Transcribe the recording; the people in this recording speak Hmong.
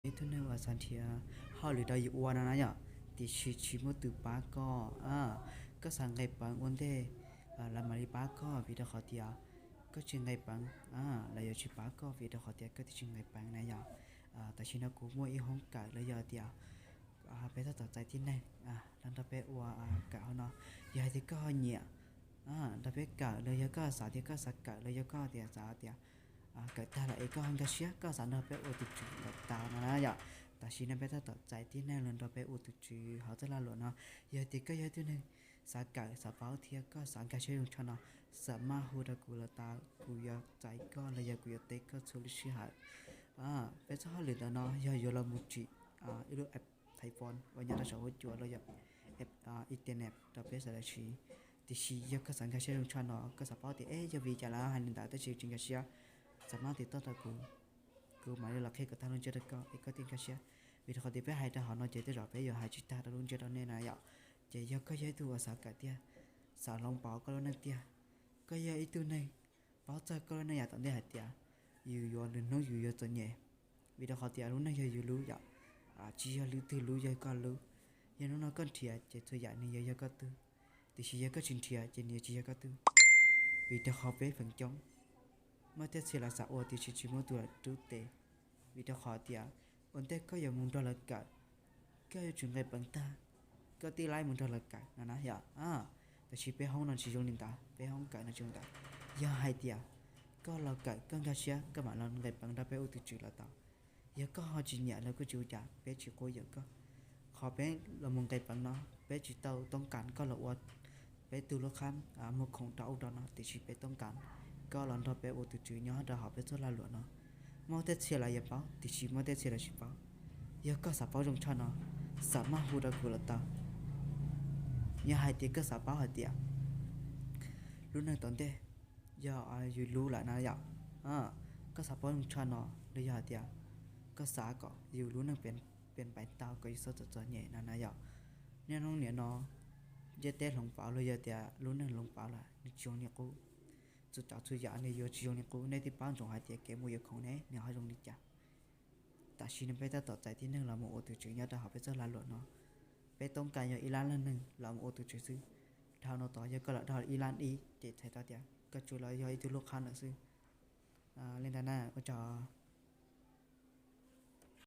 ib tug neeg uas xav nrhiav hauj lwm rau yus ua no na yom, tiam sis tsis muaj tus pab koj, koj xav nqis peev ua ntej lawv mam li pab koj, vim rau qhov tias koj tsis nqis peev, lawv yuav tsis pab koj vim rau qhov tias koj twb tsis nqis peev na yom. Tam sim no kuv muaj ib hoob kawm los yog tias peb tab tom txais tib neeg los nrog peb ua kawm hauv no. Yog hais tias koj ho nyiam nrog peb kawm los yog koj xav tias koj xav kawm los yog koj tias xav tias kawm tag lawm es koj ho nkag siab koj xav nrog peb ua tus tswv los tau no na yom. Tam sim no peb tab tom txais tib neeg los nrog peb ua tus tswv hauv txoj lag luam no. Yog tias koj yog ib tug neeg xav kawm xav paub thiab koj xav nkag siab zoo tshaj no, xam maj hu rau kuv los tau, kuv yuav txais koj los yog kuv yuav teb koj txhua lub sij hawm. Peb txoj hauj lwm ntawm no yog yuav los mus tsim ib lub app Thaiv Phone uas nyob rau saum huab cua los yog app internet rau peb sawv daws siv. Tiam sis yog koj xav nkag siab zoo tshaj no, koj xav paub tias es yog vim cas lawv hais li ntawd tab sis tsis nkag siab, xam maj tiv toj rau kuv, kuv mam li los qhia kom tag lub ntsiab rau koj es koj thiaj nkag siab. Vim rau qhov tias peb hais rau hauv no ces tej zaum peb yuav hais tsis tag rau lub ntsiab rau nej na yom. Ces yog koj yog ib tug uas xav kawm tiag, xav hloov pauv koj lub neej tiag, koj yog ib tug neeg paub txog koj lub neej yav tom ntej hais tias yus yuav lwm hnub yus yuav txom nyem, vim rau qhov tias lub neej yog yus lub yom, tsis yog leej twg lub, yog koj lub. Yog hnub no koj nrhiav ces txhua yam nws yuav yog koj tug, tiam sis yog koj tsis nrhiav ces nws yuav tsis yog koj tug. Vim rau qhov peb feem coob muaj tej txhia lawv xav ua tiam sis tsis muaj tus los rub tes, vim rau qhov tias ua ntej koj yuav mus nrog lawv kawm, koj yuav tsum nqis peev tag, koj thiaj li mus nrog lawv kawm no na yom. Tab sis peb hoob no tsis zoo li ntawd, peb hoob kawm no tsis zoo li ntawd. Yog hais tias koj los kawm koj nkag siab koj mam los nqis peev nrog peb ua tus tswv los tau. Yog koj ho tsis nyiam los koj tsis ua cas peb tsis quab yuam koj. Qhov peb los mus nqis peev no peb tsis tau toob kas koj los ua peb tug lub khab muag khoom rau ub rau no, tiam sis peb toob kas koj los nrog peb ua tus tswv nyob rau hauv peb txoj lag luam no. Muaj tej txhia lawv yuav paub tiam sis muaj tej txhia lawv tsis paub. Yog koj xav paub zoo tshaj no, xam maj hu rau kuv los tau. Yog hais tias koj xav paub hais tias lub neej tom ntej yog yus lub lawm na yom, koj xav paub zoo tshaj no los yog hais tias koj xav kom yus lub neej pes pais tau kom yus txhob txom txom nyem no na yom. Niaj hnub nim no ntiaj teb hloov pauv los yog tias lub neej hloov pauv lawm nws tsis zoo li qub. Txhua tsav txhua yam nws yuav tsis zoo li qub, nej twb paub ntsoov hais tias kev muaj yuav khoom ne nws ho zoo li cas. Tam sim no peb tab tom txais tib neeg los mus ua tus tswv nyob rau hauv peb txoj lag luam no. Peb toob kas yog ib lab leej neeg los mus ua tus tswv xwb. Dhau no tod yog koj los dhau ib lab ib ces txhais tau tias koj tsuas los yog ib tug lub khab lawm xwb. Li ntawd na, ua tsaug.